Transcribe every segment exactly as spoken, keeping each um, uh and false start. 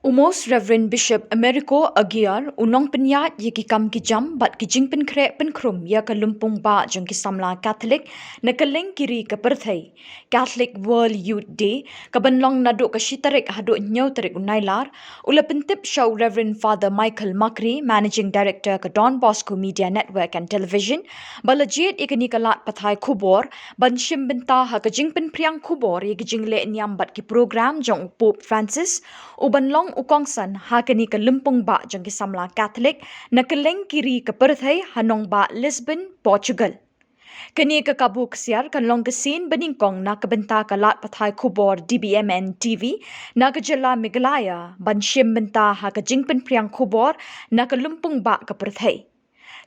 U Most Reverend Bishop Americo Aguiar u nongpynïaid ïa ki kam ki jam bad ki jingpynkhreh pynkhrum ïa ka lympung bah jong ki samla Katholik na kylleng ki ri ka pyrthei, Catholic World Youth Day, ka ban long naduh ka shi tarik haduh hynñiew tarik u Nailar, u la pyntip sha u Reverend Father Michael Makri, Managing Director ka Don Bosco Media Network and Television, ba la jied ïa kane ka lad pathai khubor ban shim bynta ha ka jingpynphriang khubor ïa ki jingleh niam bad ki program jong u Pope Francis, u ban long u kongsan ha kane ka lympung bah jong ki samla Katholik na kylleng ki ri ka pyrthei ha nongbah Lisbon, Portugal. Kane ka kabu ksiar kan long ka sien ba nyngkong na ka bynta ka lad pathai khubor D B M N T V na ka jylla Meghalaya ban shim bynta ha ka jingpynphriang khubor na ka lympung bah ka pyrthei.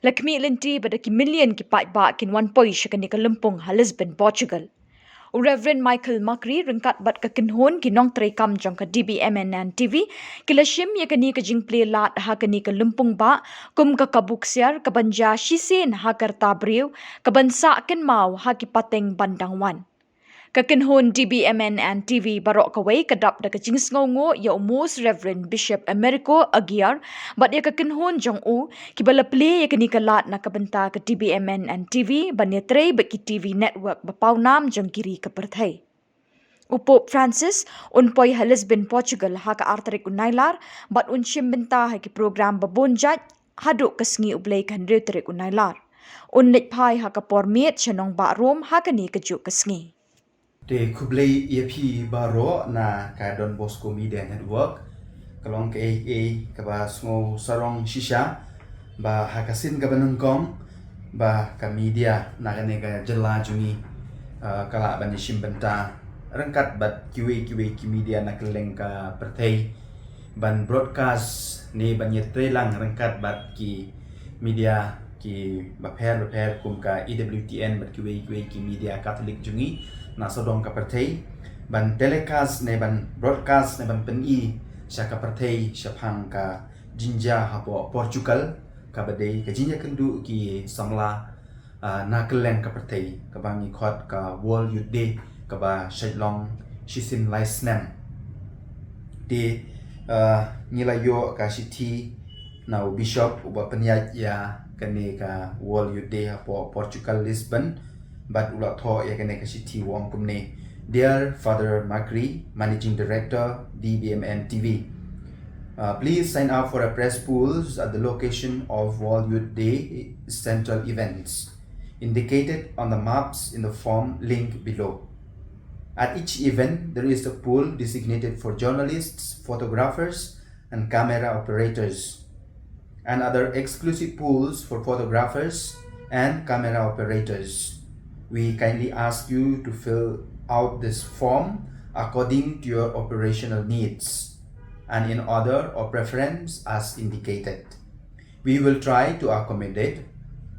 La khmih lynti ba da ki million ki paidbah kin wan poi sha kane ka lympung ha Lisbon, Portugal. U Reverend Michael Makri ryngkat bad ka kynhun ki nongtrei kam jong ka D B M N and T V ki la shim ïa kane ka jingplie lad ha kane ka lympung bah kum ka kabu ksiar ka ban jia shisien ha ka rta briew, ka ban sah kynmaw ha ki pateng ban dang wan. Ka kynhun D B M N and T V baroh kawei ka dap da ka jingsngewnguh ïa u Most Reverend Bishop Americo Aguiar bad ïa ka kynhun jong u, ki ba la plie ïa kane ka lad na ka bynta ka D B M N and T V ban ïatrei bad ki T V network ba pawnam jong ki ri ka pyrthei. U Pope Francis un poi ha Lisbon, Portugal ha ka ar tarik u Nailar bad un shim bynta ha ki program ba bun jait haduh ka sngi u Blei ka hynriew tarik u Nailar. Un leit phai ha ka por miet sha nongbah Rome ha kane ka juh ka sngi. Te khublei ïa phi baroh na ka Don Bosco Media Network. Ka long kaei kaei kaba sngew sarong shisha ba ha ka sien kaba nyngkong ba ka media na kane ka jylla jong ngi, ah, ka lah ban ïashim bynta ryngkat bad kiwei kiwei ki media na kylleng ka pyrthei ban broadcast ne ban ïatreilang ryngkat bad ki media ki bapher bapher kum ka E W T N bad kiwei kiwei ki media Katholik jong ngi na sawdong ka pyrthei ban telecast ne ban broadcast ne ban pyni sha ka pyrthei shaphang ka jingjia hapoh Portugal, kaba dei ka jingïakynduh ki samla, ah, na kylleng ka pyrthei kaba ngi khot ka World Youth Day kaba shait long shisien lai snem. Te, ah, ngi la ïoh ka shithi na u Bishop uba pynïaid ïa kane ka World Youth Day hapoh Portugal, Lisbon, bad u la thoh ïa kane ka shithi u ong kumne: Dear Father Makri, Managing Director, D B M N T V, uh, please sign up for a press pools at the location of World Youth Day central events indicated on the maps in the form link below. At each event, there is a pool designated for journalists, photographers, and camera operators, and other exclusive pools for photographers and camera operators. We kindly ask you to fill out this form according to your operational needs and in order of preference as indicated. We will try to accommodate,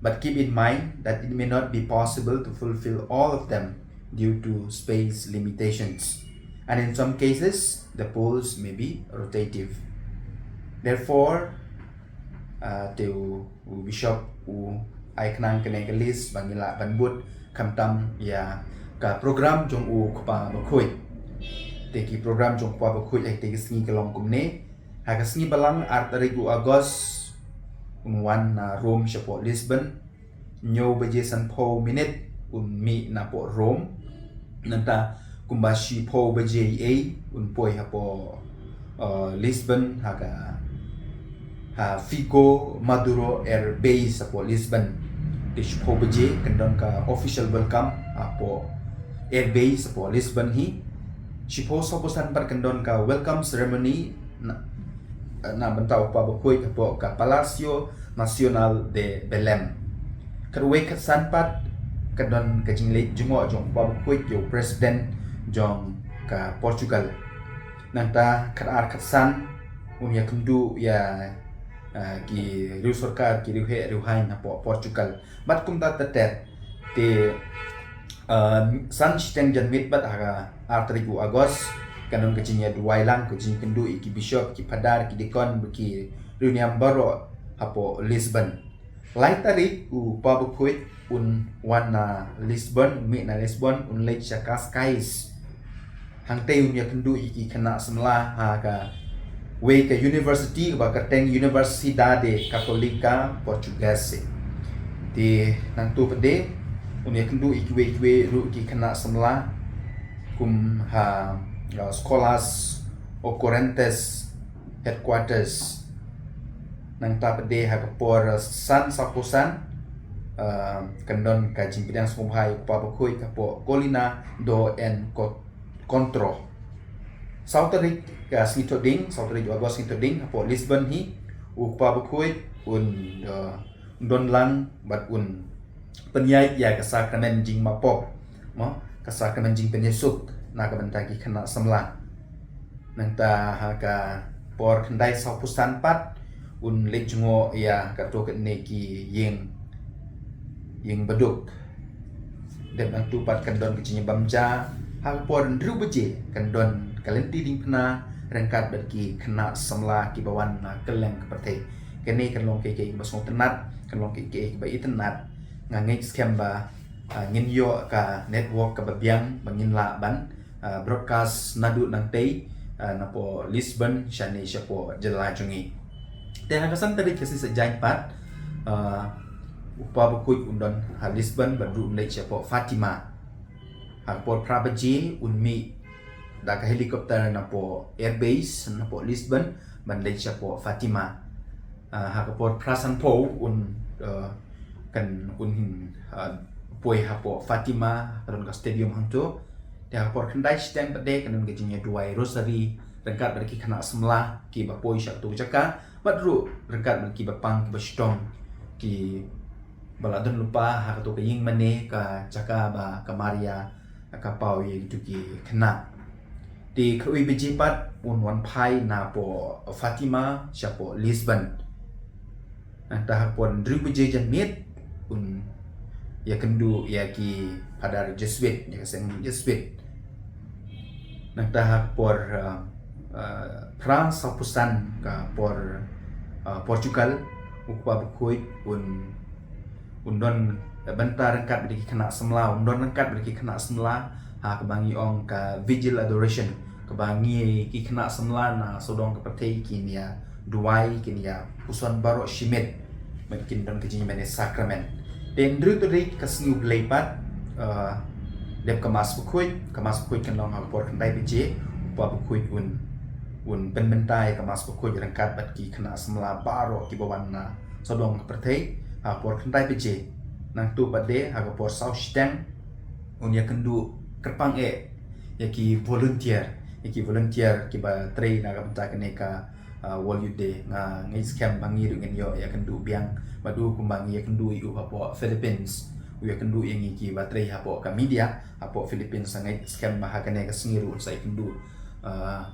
but keep in mind that it may not be possible to fulfill all of them due to space limitations, and in some cases, the pools may be rotative. Therefore, uh, te u, u Bishop u ai khnang kane ka list ba ngi lah ban bud khamtam ïa ka program jong u Kpa Bakhuid. Te ki program jong u Kpa Bakhuid ha kite ki sngi ka long kumne: ha ka sngi Balang ar tarik u August un wan na Rome shapoh Lisbon. Hynñiew baje sanphew minit un mih napoh Rome. Nangta kumba shiphew baje eiei un poi hapoh, uh, Lisbon ha ka, ha Figo Maduro Air Base hapoh Lisbon. Te shiphew baje kan don ka official welcome hapoh Air Base hapoh Lisbon hi. Shiphew sawphew san pat kan don ka welcome ceremony na, na bynta u Kpa Bakhuid hapoh ka Palacio Nacional de Belém. Khatwei khatsan pat kan don ka jingleit jngoh jong u Kpa Bakhuid ïa u President jong ka Portugal. Nangta khatar khatsan un ïakynduh ïa, ah, ki riew sorkar, ki riewheh riewhaiñ hapoh Portugal. Bad kumta ter ter. Te, ah, san shiteng janmiet bad ha ka ar tarik u August kan don ka jingïaduwai lang, ka jingkynduh ïa ki bishop, ki phadar, ki deacon bad ki riewniam baroh hapoh Lisbon. Lai tarik u Kpa Bakhuid un wan na Lisbon, un mih na Lisbon, un leit sha Cascais. Hangtei un ïakynduh ïa ki khynnah samla ha ka wei ka university kaba kyrteng Universidade Católica Portuguesa. Te nangta pat de un ïakynduh ïa kiwei kiwei ruh ki khynnah samla kum ha, uh, Escolas Ocorrentes Headquarters. Nangta pat de ha ka por, uh, san saw phew san, uh, kan don ka jingpdiang sngewbha ïa u Kpa Bakhuid hapoh Colina do Encontro. Saw tarik ka sngi Thohdieng, saw tarik u August sngi Thohdieng, hapoh Lisbon hi, u Kpa Bakhuid un, uh, don lang bad un pynïaid ïa ka sakramen jingmapop, mo, ka sakramen jingpynïasuk na ka bynta ki khynnah samla. Nangta ha ka por khyndai saw phew san pat un leit jngoh ïa kato kane ki ïing, ïing baduk. Dep nangta pat kan don ka jingïabam ja ha ka por hynriew baje, kan don ka lynti diengphna ryngkat bad ki khynnah samla kiba wan na kylleng ka pyrthei. Kane kan long kaei kaei kaba sngewtynnat, kan long kaei kaei kaba itynnat. Nga ngeit skhem ba, ah, ngin ïoh ka network kaba biang ba ngin lah ban, ah, broadcast naduh nangtei, ah, napoh Lisbon shane shapoh jylla jong ngi. Te ha ka san tarik ka sngi Saitjaiñ pat, ah, u Kpa Bakhuid un don ha Lisbon bad ruh un leit shapoh Fatima. Ha ka por phra baje un mih da ka helicopter napoh airbase napoh Lisbon ban leit shapoh Fatima. Ah, ha ka por phra sanphew un, ah, kan un, ah, poi hapoh Fatima, ka don ka stadium hangto. Te ha ka por khyndai shiteng pat de kan don ka jingïaduwai rosary ryngkat bad ki khynnah samla kiba poi sha kato ka jaka, bad ruh ryngkat bad kiba pang kiba shitom, kiba la don lypa ha kato ka ïing mane, ka jaka ba ka Maria ka paw ïa kito ki khynnah. Te khawi baje pat un wan phai napoh Fatima shapoh Lisbon. Nangta ha ka por hynriew baje janmiet un ïakynduh ïa ki Phadar Jesuit, ïa ka seng Jesuit. Nangta ha ka por, ah, ah, phra saw phew san ka por, ah, Portugal, u Kpa Bakhuid un, un don bynta ryngkat bad ki khynnah samla, un don ryngkat bad ki khynnah samla ha kaba ngi ong ka Vigil Adoration, kaba ngi ki khynnah samla na sawdong ka pyrthei kin ïa duwai, kin ïa puson baroh shi miet, bad kin don ka jingïamane sakramen. Te hynriew tarik ka sngi U Blei pat, ah, dep ka Mass Bakhuid, ka Mass Bakhuid kan long ha ka por khyndai baje, u Kpa Bakhuid un, un pynbynta ïa ka Mass Bakhuid ryngkat bad ki khynnah samla baroh kiba wan na sawdong ka pyrthei ha ka por khyndai baje. Nangta pat de ha ka por saw shiteng un ïakynduh kyrpang eh ïa ki volunteer, ïa ki volunteer kiba trei na ka bynta kane ka, ah, World Youth Day. Nga ngeit skhem ba ngi ruh ngin ïoh ïakynduh biang, bad u kumba ngi ïakynduh ïa u hapoh Philippines, u ïakynduh ïa ngi kiba trei hapoh ka media hapoh Philippines. Nga ngeit skhem ba ha kane ka sngi ruh un sa ïakynduh, ah,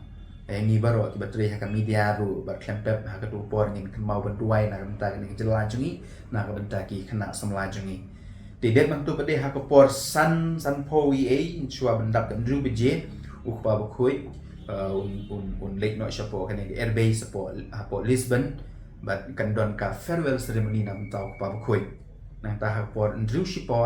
ïa ngi baroh kiba trei ha ka media ruh, bad khlem pep ha kato ka por ngin kynmaw ban duwai na ka bynta kane ka jylla jong ngi, na ka bynta ki khynnah samla jong ngi. Te dep nangta pat de ha ka por san, sanphew eiei, shuwa ban dap ka hynriew baje, u Kpa Bakhuid, uh, un, un, un leit noh shapoh kane ka airbase hapoh, hapoh Lisbon, bad kan don ka farewell ceremony na ka bynta u Kpa Bakhuid. Nangta ha ka por hynriew shiphew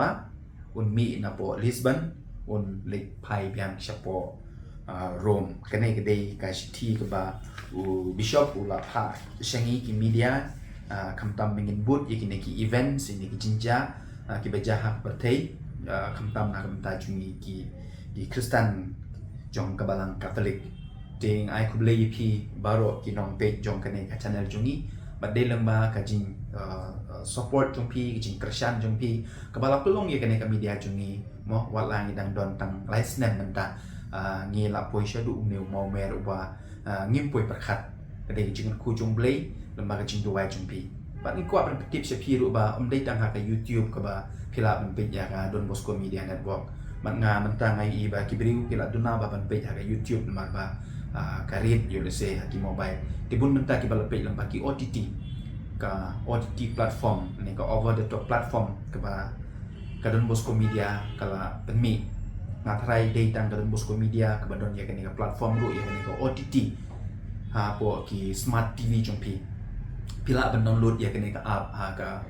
un mih napoh Lisbon, un leit phai biang shapoh, ah, Rome. Kane ka dei ka shithi kaba u Bishop u la phah sha ngi ki media, ah, khamtam ba ngin bud ïa kine ki events, ïa kine ki jingjia, ah, kiba jia ha ka pyrthei, ah, khamtam na ka bynta jong ngi ki, ki Khristan jong ka Balang Katholik. Te nga ai khublei ïa phi baroh ki nongpeit jong kane ka channel jong ngi. Bad dei lyngba ka jing, uh, uh, support jong phi, ka jingkyrshan jong phi, kaba la pynlong ïa kane ka media jong ngi, mo, wat la ngi dang don tang lai snem mynta, uh, ngi la poi shaduh une u mawmer uba, uh, ngim poi pyrkhat. Ka dei ka jingkyrkhu jong U Blei lyngba ka jingduwai jong phi. Bad ngi kwah ban pyntip sha phi ruh ba ym dei tang ha ka YouTube kaba phi lah ban peit ïa ka Don Bosco Media Network. Bad nga mynta nga ïohi ba ki briew ki la duna ba ban peit ha ka YouTube namar ba, ah, ka rit ïoh lehse ha ki mobile. Te bun mynta kiba la peit lyngba ki O T T, ka O T T platform ne ka over the top platform kaba ka Don Bosco Media ka la pynmih. Nga tharai dei tang ka Don Bosco Media kaba don ïa kane ka platform ruh, ïa kane ka O T T hapoh ki smart T V jong phi. Phi lah ban download ïa kane ka app ha ka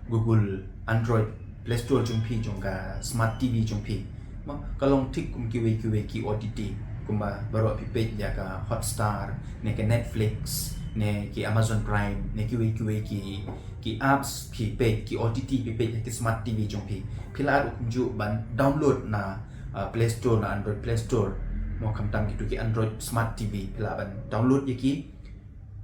Google Android Play Store jong phi, jong ka smart T V jong phi. Mo, ka long thik kum kiwei kiwei ki O T T. Kumba baroh phi peit ïa ka Hotstar, ne ka Netflix, ne ki Amazon Prime, ne kiwei kiwei ki ki apps phi peit, ki O T T phi peit ïa ki smart T V jong phi. Phi lah ruh kumjuh ban download na uh, Play Store, na Android Play Store. Mo, khamtam kito ki Android smart T V, phi lah ban download ïa ki,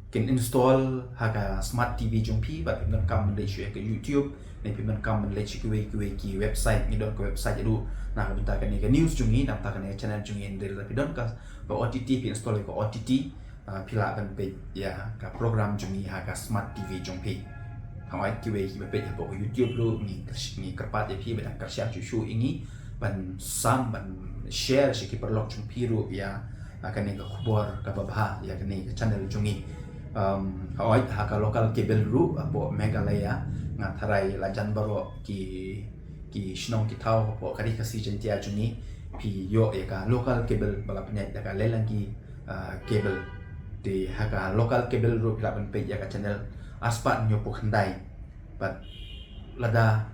kin install ha ka smart T V jong phi, bad phi donkam ban leit shuh ïa ka YouTube, ne phi donkam ban leit shuh kiwei kiwei ki website, ngi don ka website ruh na ka bynta kane ka news jong ngi, na ka bynta kane ka channel jong ngi, hynrei lada phi don ka, ka O T T, phi install ïa ka O T T, uh, phi lah ban peit ïa ka program jong ngi ha ka smart T V jong phi. Hooid, kiwei kiba peit hapoh ka YouTube ruh, ngi kyrsh-, ngi kyrpad ïa phi ba dang kyrshan shuh shuh ïa ngi ban sam, ban share sha ki paralok jong phi ruh ïa, ah, kane ka khubor kaba bha ïa kane ka channel jong ngi. Um, hooid, ha ka local cable ruh hapoh Meghalaya, nga tharai la jan baroh ki, ki shnong ki thaw hapoh ka Ri Khasi Jaiñtia jong ngi, phi ïoh ïa ka local cable ba la pynïaid da ka Leilanggi, ah, cable. Te ha ka local cable ruh phi lah ban peit ïa ka channel arspah hynñiewphew khyndai. Bad lada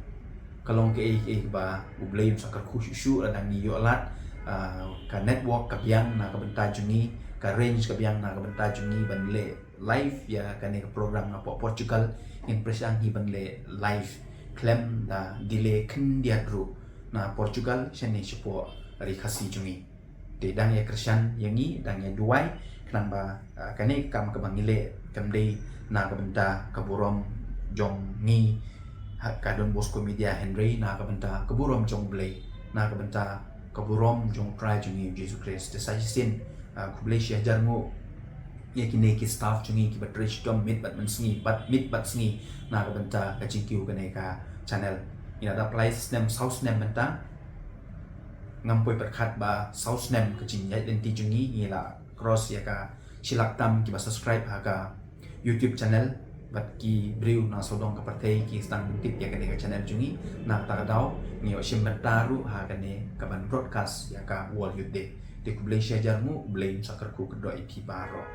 ka long kaei kaei ba U Blei un sa kyrkhu shuh shuh, lada ngi ïoh lad, ah, ka network ka biang na ka bynta jong ngi, ka range ka biang na ka bynta jong ngi ban leh live ïa kane ka program napoh Portugal, ngin pyrshang hi ban leh live khlem da delay khyndiat ruh na Portugal shane shapoh Ri Khasi jong ngi. Te dang ïa kyrshan ïa ngi, dang ïa duwai, khnang ba, ah, kane ka kam kaba ngi leh kam dei na ka bynta ka burom jong ngi ha ka Don Bosco Media, hynrei na ka bynta ka burom jong U Blei, na ka bynta ka burom jong U Trai jong ngi Jisu Khrist. Te sa shisien, ah, khublei shihajar nguh ïa kine ki staff jong ngi kiba trei shitom miet bad mynsngi, bad miet bad sngi na ka bynta ka jingkiew kane ka channel. Ngi la dap lai snem, saw snem mynta, ngam poi pyrkhat ba saw snem ka jingïaid lynti jong ngi, ngi la cross ïa ka shi lak tam kiba subscribe ha ka YouTube channel, bad ki briew na sawdong ka pyrthei ki sdang ban tip ïa kane ka channel jong ngi. Na kata ka daw ngi ïoh shim bynta ruh ha kane kaban broadcast ïa ka World Youth Day. Te khublei shihajar nguh, U Blei un sa kyrkhu kyrdoh ïa phi baroh.